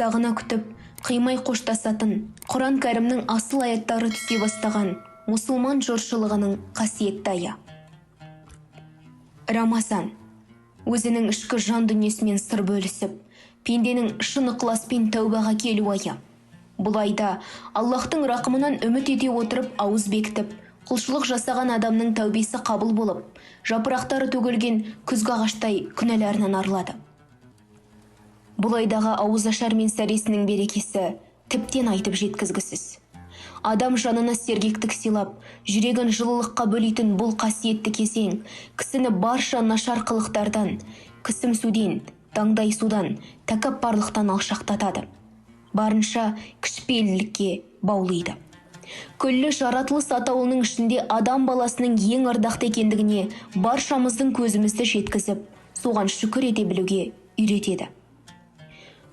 Сағына күтіп, қимай қоштасатын, Құран кәрімнің асыл аяттары түсе бастаған мұсылман жұртшылығының қасиетті айы. Рамазан өзінің ішкі жан дүниесімен сыр бөлісіп, пенденің шын ықыласпен тәубаға келу айы. Бұл айда Аллаһтың рақымынан үміт ете отырып, ауыз бекітіп, құлшылық жасаған адамның тәубесі қабыл болып, жапырақтары төгілген күзгі ағаштай күнәларынан арылады. Бұл айдағы ауызашар мен сәресінің берекесі тіптен айтып жеткізгісіз. Адам жанына сергектік сыйлап, жүрегін жылылыққа бөлейтін бұл қасиетті кезең кісіні барша нашар қылықтардан, кісімсуден, даңдайсудан, тәкаппарлықтан алшақтатады. Барынша кішіпейілділікке баулиды. Күллі жаратылыс атаулының ішінде адам баласының ең ардақты екендігіне баршамыздың көзімізді жеткізіп, соған шүкір ете білуге үйретеді.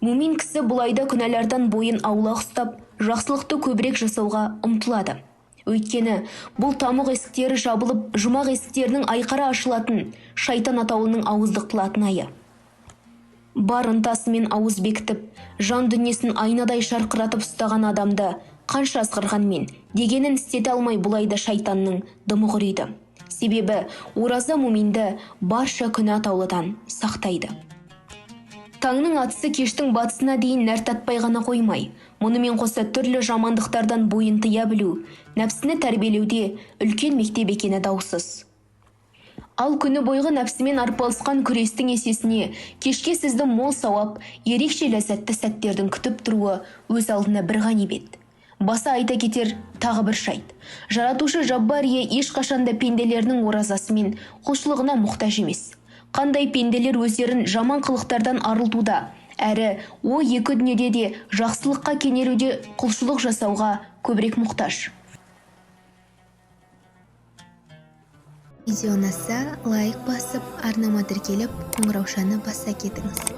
Мумин кісі бұл айда күнәлардан бойын аулақ ұстап, жақсылықты көбірек жасауға ұмтылады. Өйткені бұл тамұқ есіктері жабылып, жұмақ есіктерінің айқара ашылатын, шайтан атаулының ауыздықтылатын айы. Бар ынтасымен ауыз бекітіп, жан дүниесін айнадай жарқыратып ұстаған адамды қанша азғырғанмен, дегенін істете алмай бұл айда шайтанның дымы құриды. Себебі ораза муминді барша күнә атаулыдан сақтайды. Таңның атысы кештің батысына дейін нәр татпай ғана қоймай, мұнымен қоса түрлі жамандықтардан бойын тыя білу, нәпсіні тәрбиелеуде үлкен мектеп екені даусыз. Ал күні бойғы нәпсімен арпалысқан күрестің есесіне кешке сізді мол сауап, ерекше ләззатты сәттердің күтіп тұруы өз алдына бір ғанибет. Баса айта кетер тағы бір жайт. Жаратушы Жаббар ие ешқашанда пенделерінің оразасы мен құлшылығына мұқтаж емес. Қандай пенделер өздерін жаман қылықтардан арылтуда, әрі о екі дүниеде де жақсылыққа кенелуде құлшылық жасауға көбірек мұқтаж. Видео ұнаса, лайк басып, арнама тіркеліп, қоңыраушаны баса кетіңіз.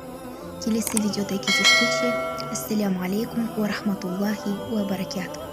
Келесі видеода кездескенше, ассаляму алейкум уа рахматуллахи уа баракатух.